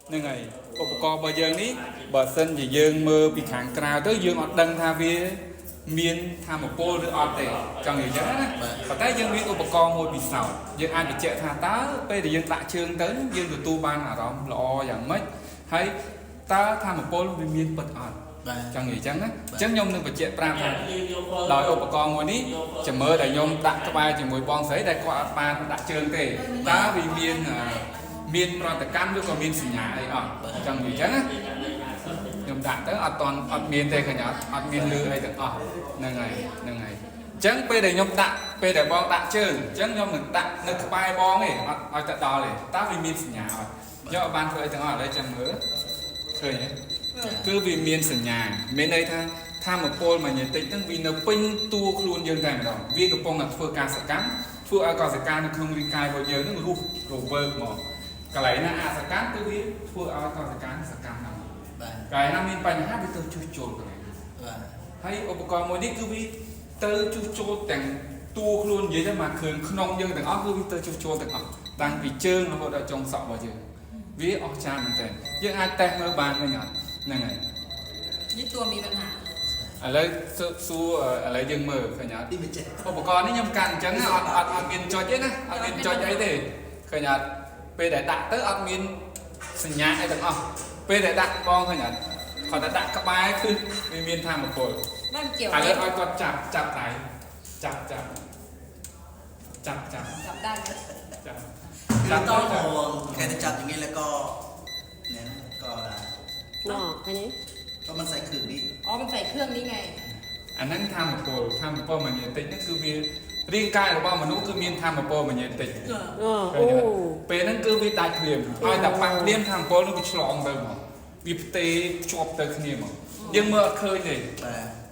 ហ្នឹងហើយឧបករណ៍របស់យើងនេះបើសិនជាយើងមើលពីខាងក្រៅទៅយើងអត់ដឹងថាវាមានធម៌ពលឬអត់ទេចង់និយាយចឹងណាប៉ុន្តែយើងមានឧបករណ៍មួយពិសោធន៍យើងអាចបញ្ជាក់ថាតើពេលដែលយើងដាក់ជើងទៅយើងទទួលបានអារម្មណ៍ល្អយ៉ាងម៉េចហើយតើធម៌ពលវាមានពិតអត់ បាទ ចង់និយាយចឹងណាអញ្ចឹងខ្ញុំនឹងបញ្ជាក់ប្រាប់ថាដោយឧបករណ៍មួយនេះចាំមើលដែលខ្ញុំដាក់ក្បែរជាមួយបងស្រីដែលគាត់អត់បានដាក់ជើងទេតើវាមានមានប្រតិកម្មឬក៏មានសញ្ញាអីអត់ចង់និយាយចឹងណាខ្ញុំដាក់ទៅអត់តន់អត់មានទេឃើញអត់អត់មានលឺអីទាំងអស់ហ្នឹងហើយហ្នឹងហើយអញ្ចឹងពេលដែលខ្ញុំដាក់ពេលដែលបងដាក់ជើងអញ្ចឹងខ្ញុំនឹងដាក់នៅក្បែរបងឯងអត់ឲ្យទៅដល់ទេតើវាមានសញ្ញាអត់យកអត់បានធ្វើអីទាំងអស់ឥឡូវចាំមើលឃើញទេ គឺវាមានសញ្ញាមានន័យថាធម្មពលម៉ាញេទិកហ្នឹងវានៅពេញតួខ្លួនយើងតែម្ដងវាកំពុងតែធ្វើការសកម្មធ្វើឲ្យកោសិកានៅក្នុងរាងកាយរបស់យើងហ្នឹងរស់រវើកមកកន្លែងណាអសកម្មគឺវាធ្វើឲ្យកោសិកាសកម្មឡើង បាទ កន្លែងណាមានបញ្ហាវាទៅជួសជុលកន្លែងហ្នឹង បាទ ហើយឧបករណ៍មួយនេះគឺវាទៅជួសជុលទាំងតួខ្លួននិយាយទៅមកគ្រឿងក្នុងយើងទាំងអស់គឺវាទៅជួសជុលទាំងអស់តាំងពីជើងរហូតដល់ចុងសក់របស់យើងវាអស្ចារ្យមែនទែនយើងអាចតេស្តមើលបានឃើញអត់ហ្នឹងហើយ នេះតួមានបញ្ហា ឥឡូវសួរឥឡូវយើងមើលឃើញអត់ ទីមិនចេះ ឧបករណ៍នេះខ្ញុំកាន់អញ្ចឹងណាអត់អត់អត់មានចុចទេណាអត់មានចុចអីទេឃើញអត់ពេលដែលដាក់ទៅអត់មានសញ្ញាអីទាំងអស់ពេលដែលដាក់បងឃើញអត់គាត់តែដាក់ក្បែរគឺវាមានធម៌ពល បានជាវ ឥឡូវឲ្យគាត់ចាប់ចាប់ដៃចាប់ចាប់ចាប់ចាប់ ចាប់ได้ไหม ចាប់ คือต้องห่วงแค่จะจับอย่างนี้แล้วก็เนี่ยนะก็ได้ เนาะอันนี้ ก็มันใส่เครื่องนี้ อ๋อมันใส่เครื่องนี้ไง អាហ្នឹងធម៌ពលធម៌ពលម៉ាញេទិកហ្នឹងគឺវារាងកាយរបស់មនុស្សគឺមានធម៌ពលម៉ាញេទិក อ๋อโอ้ ពេលហ្នឹងគឺវាដាច់ភ្លាមឲ្យតែប៉ះភ្លាមធម្មពលនោះវាឆ្លងទៅហ្មងវាផ្ទេភ្ជាប់ទៅគ្នាហ្មងយើងមើលអត់ឃើញទេ បាទ